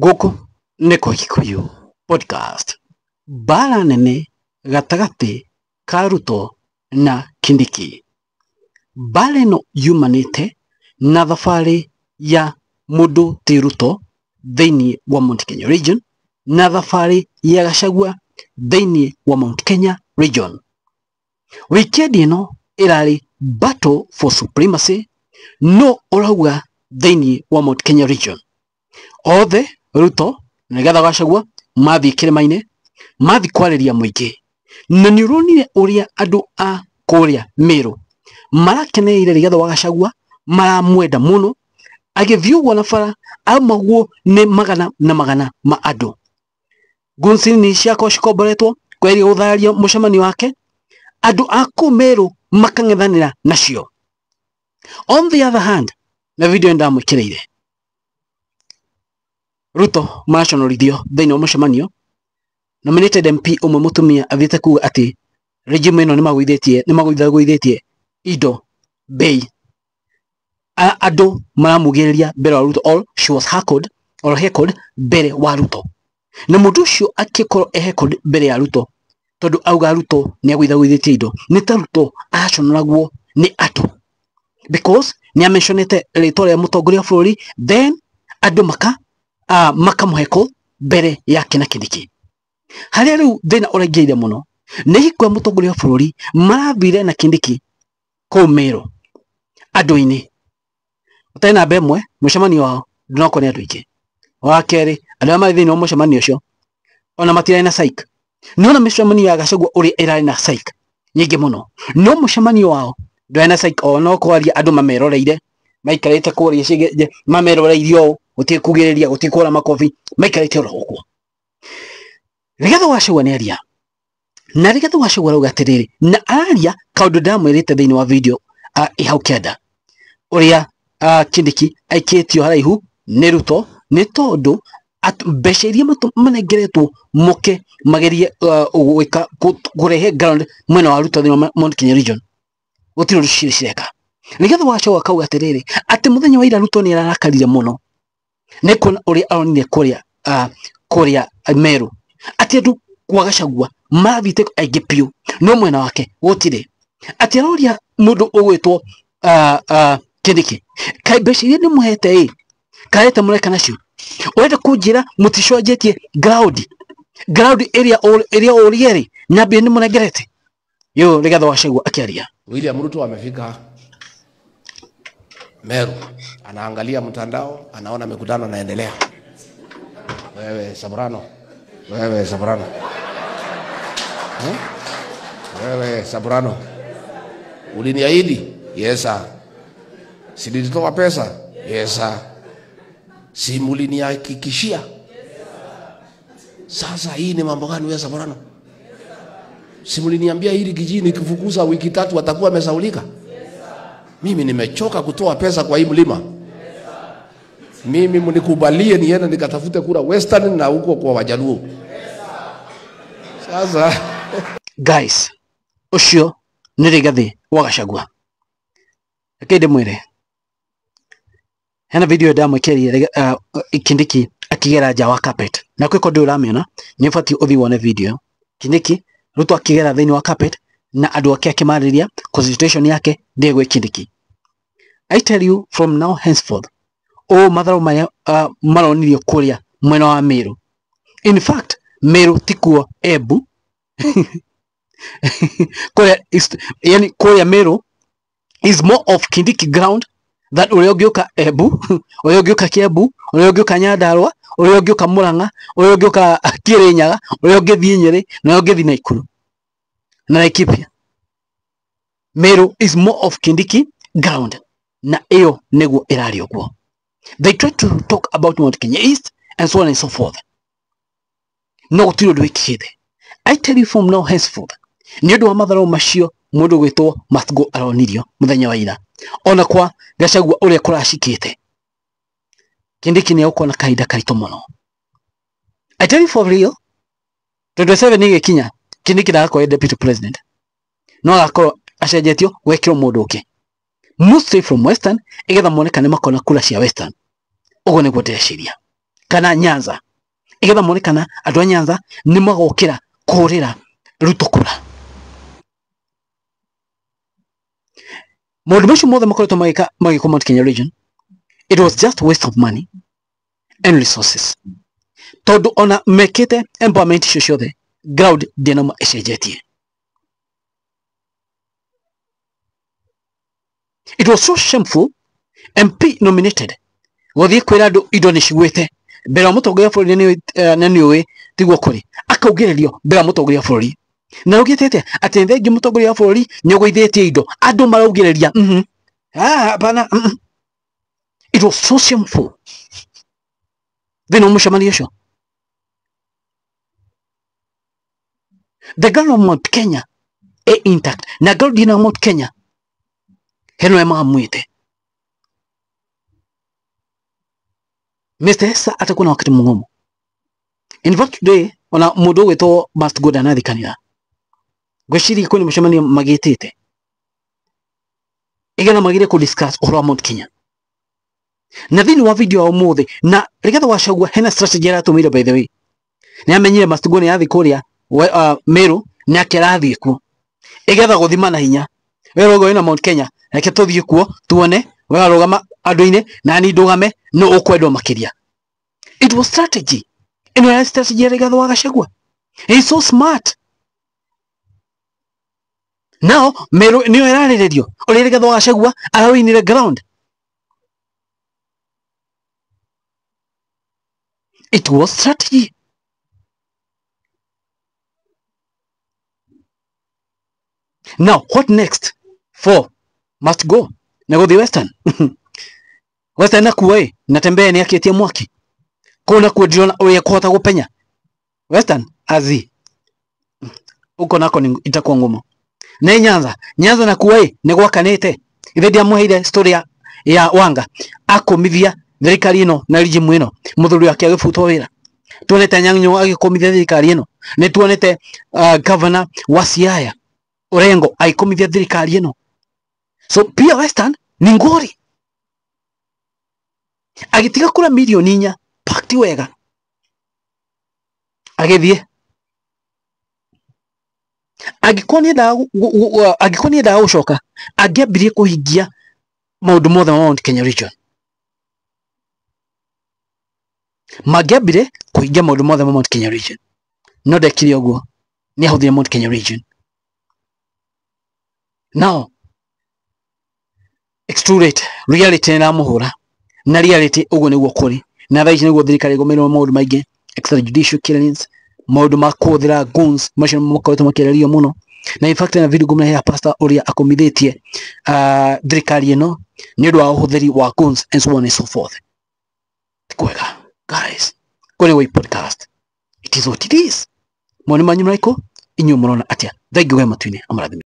Gũkũ nĩ kwa Gĩkũyũ Podcast. Mbara nene gatagatĩ ka Ruto na Kindiki. Mbara ĩno yumanĩte na thabarĩ ya mũndũ ti Ruto thĩinĩ wa Mount Kenya region na thabarĩ ya Gachagua thĩinĩ wa Mount Kenya region. Wikendi ĩno ĩrarĩ battle for supremacy no ũrauga thĩinĩ wa Mount Kenya region. Othe Ruto na Rigathĩ wa Gachagua mathiĩ kĩrĩma-inĩ mathiĩ kwarĩria mũingĩ na nĩ ũronire ũrĩa andũ a kũrĩa Meru marakenereire Rigathĩ wa Gachagua maramwenda mũno agĩthiĩ ũguo na bara aumagwo nĩ magana na magana ma andũ. Ngucini ciakorwo cikomboretwo kweria gũthararia mũcemanio wake andũ a kũu Meru makang'ethanĩra nacio. On the other hand, na video ndamwĩkĩrĩire Ruto maraconorithio thĩinĩ wa mũcemanio nominated MP ũmwe mũtumia athiĩte kuga atĩ regime ĩno nĩmagũithĩtie nĩmagũithagũithĩtie indo bei. Andũ maramugĩrĩria mbere wa Ruto or she was heckled or heckled mbere wa Ruto na mũndũ ũcio akĩkorwo e heckled mbere ya Ruto tondũ auga Ruto nĩagũithagũithĩtie indo nĩ ta Ruto araconoragwo nĩ andũ because nĩ amentionete rĩtwa rĩa mũtongoria wa bũrũri then andũ maka makamũheko mbere yake na Kindiki. Harĩa rĩu thĩna ũraingĩrire mũno nĩ hingo ya mũtongoria wa bũrũri marathire na Kindiki kũu Meru andũ-inĩ ũtarĩ namba ĩmwe mũcemanio wao ndũnokorwo nĩ andũ aingĩ. Wa kerĩ andũ arĩa marĩ thĩinĩ wa mũcemanio ũcio ona matirarĩ na psych nĩwona mĩcemanio ya Gachagua ũrĩa ĩrarĩ na psych nyingĩ mũno no mũcemanio wao ndwarĩ na psych o no kwaria andũ mameroreire maikarĩte kũrĩa mameroreire ũũ gũtirĩ kugĩrĩria gũtirĩ kũhũra makobi maikarĩte oro ũguo. Rigathĩ wa Gachagua nĩ aria na Rigathĩ wa Gachagua arauga atĩrĩrĩ na araria kaũndũ ndamwĩrĩte thĩinĩ wa video ĩ hau kĩanda ũrĩa Kindiki aikĩtio haraihu nĩ Ruto nĩ tondũ mbeca iria manengeretwo moke magerie gwĩka kũrehe ground mwena wa Ruto thĩinĩ wa Mount Kenya region gũtirĩ ũndũ cirĩ cireka. Rigathĩ wa Gachagua akauga atĩrĩrĩ atĩ mũthenya wa ira Ruto nĩ ararakarire mũno nĩ kuona ũrĩa aronire kũrĩa kũrĩa Meru atĩ andũ kwa Gachagua marathiĩte aingĩ biũ no mwena wake gũtirĩ atĩ aroria mũndũ ũgwĩtwo Kindiki kaĩ mbeca iria ndĩmũhete ĩ karete mũreka nacio ũrenda kũnjĩra mũticenjetie ground ground ĩrĩa ĩrĩa ũrĩa rĩ na mbia nĩ mũnengerete yo Rigathĩ wa Gachagua akĩaria. William Ruto amefika Meru, anaangalia mtandao, anaona mikutano inaendelea. Wewe Soprano, wewe Soprano, Wewe Soprano, uliniahidi? Yes sir. Si nilitoa pesa? Yes sir. Si mulinihakikishia? Sasa hii ni mambo gani wewe Soprano? Si muliniambia hili kijiji nikifukuza wiki tatu watakuwa wamesaulika? Mimi nimechoka kutoa pesa kwa hii mlima. Mimi mnikubalie niende nikatafute kura Western na huko kwa Wajaluo. Sasa guys, ucio nĩ Rigathĩ wa Gachagua. Reke ndĩmwĩre hena video ndamwĩkĩrire Kindiki akĩgera nja wa carpet na kwĩko ndũrĩ ũramĩona nĩ ũbatiĩ ũthiĩ wone video Kindiki Ruto akĩgera thĩinĩ wa carpet na andũ ake akĩmarĩria consultation yake ndĩgwĩ Kindiki. I tell you from now henceforth ũũ matharũ marĩa maronirio kũrĩa mwena wa Meru, in fact Meru tikuo Embu kũrĩa yani kũrĩa Meru is more of Kindiki ground than ũrĩa ũngĩũka Embu ũrĩa ũngĩũka Kiambu ũrĩa ũngĩũka Nyandarua ũrĩa ũngĩũka Murang'a ũrĩa ũngĩũka Kirinyaga ũrĩa ũngĩthiĩ Nyĩrĩ na ũrĩa ũngĩthiĩ Naikuru na Laikipia. Meru is more of Kindiki ground na ĩyo nĩguo ĩraria ũguo. They try to talk about Mount Kenya East and so on and so forth. No gũtirĩ ũndũ wĩkĩkĩte. I tell you from now henceforth nĩ ũndũ wa matharũ macio mũndũ gwĩtwo must go aronirio mũthenya wa ira ona kwa Gachagua ũrĩa kũracikĩte Kindiki nĩ egũkorwo na kahinda karitũ mũno. I tell you for real 27 nĩ ĩgĩkinya Kindiki ndagakorwo e deputy president no agakorwo acenjetio gwekĩrwo mũndũ ũngĩ mostly from Western igetha mone kana makona kura cia Western. Ũguo nĩguo ndĩreciria. kana Nyanza igetha mone kana andu a Nyanza ni magokira kuhurira Ruto kura. Maundu macio mothe makoretwo magĩkwo Mount Kenya region, it was just waste of money and resources, tondu ona mekite empowerment icio ciothe ground ndĩnauma ĩcenjetie. It was so shameful. MP nominated gũthiĩ kwĩra andũ indo nĩ cigwĩte mbere wa mũtongoria wa bũrũri na nĩ ũĩ tiguo kũrĩ, akaugĩrĩrio mbere wa mũtongoria wa bũrũri na augĩte atĩa atĩ nĩ thengiũ mũtongoria wa bũrũri nĩ ũgũithĩtie indo, andũ maraugĩrĩria hapana. It was so shameful thĩinĩ wa mũcemanio ũcio. The girl of Mount Kenya ĩ intact na girl ndina Mount Kenya hena ũrĩa mamuĩte. Mr. Esa atakuwa na wakati mgumu. In fact today ona mundu ugwitwo must go ndanathi kanitha, ngwiciria kwina mucemanio magitite igetha magire ku discuss uhoro wa Mount Kenya. Na thiini wa video ya umuthi na Rigathi wa Gachagua hena strategy aratumire, by the way ni amenyire must go ni athi kuria Meru ni akirathie kuo igetha guthima na hinya we rogo ina Mount Kenya, reke tuthie kuo tuone we arugama andu-ini na ni ndugame no ukwendwo makiria. It was strategy. Ino ya strategy ya Rigathi wa Gachagua. He is so smart. Now Meru niyo irarĩrĩrio ũrĩa Rigathi wa Gachagua arawinire ground. It was strategy. Now what next? Four must go. Na go the Western. Western nakuo ĩ natembea ni akitie mwaki kuu nakuo ndirona ũrĩa kũhota gũpenya Western azi uko nako ni itakuwa ngumu. Na Nyanza, Nyanza nakuo ĩ nĩ gwakanĩte ithe ndiamũheire story ya Wanga akũmithia thirikari ĩno na regime ĩno, mũthuri wake agĩbutwo wĩra. Tuonete Anyang' Nyong'o agĩkũmithia thirikari ĩno, nĩ tuonete governor wa Siaya Orengo agĩkũmithia thirikari ĩno. So pia Western ni ngori agitiga kura milioni 4 pakti wega agithie. Angĩkorwo nĩendaga gũcoka angĩambirie kũhingia maũndũ mothe ma Mount Kenya region, mangĩambire kũhingia maũndũ mothe ma Mount Kenya region, no ndekire ũguo, nĩ ahũthire Mount Kenya region. Now it's too late. Reality nĩ ĩramũhũra na reality ũguo nĩguo kũrĩ na thaa ici nĩguo thirikari ĩgũmĩirwo maũndũ maingĩ, extrajudicial killings, maũndũ ma kũhũthĩra guns macio makoretwo makĩarĩrio mũno. Na in fact na video ngũmũrehe ya pastor ũrĩa akũmithĩtie thirikari ĩno nĩ ũndũ wa ũhũthĩri wa guns and so on and so forth. Ti kwega guys, kũrĩ Woi podcast, it is what it is. Mawoni manyu marĩkũ? Inyuĩ mũrona atĩa? Thengiũ we matu-inĩ amũrathime.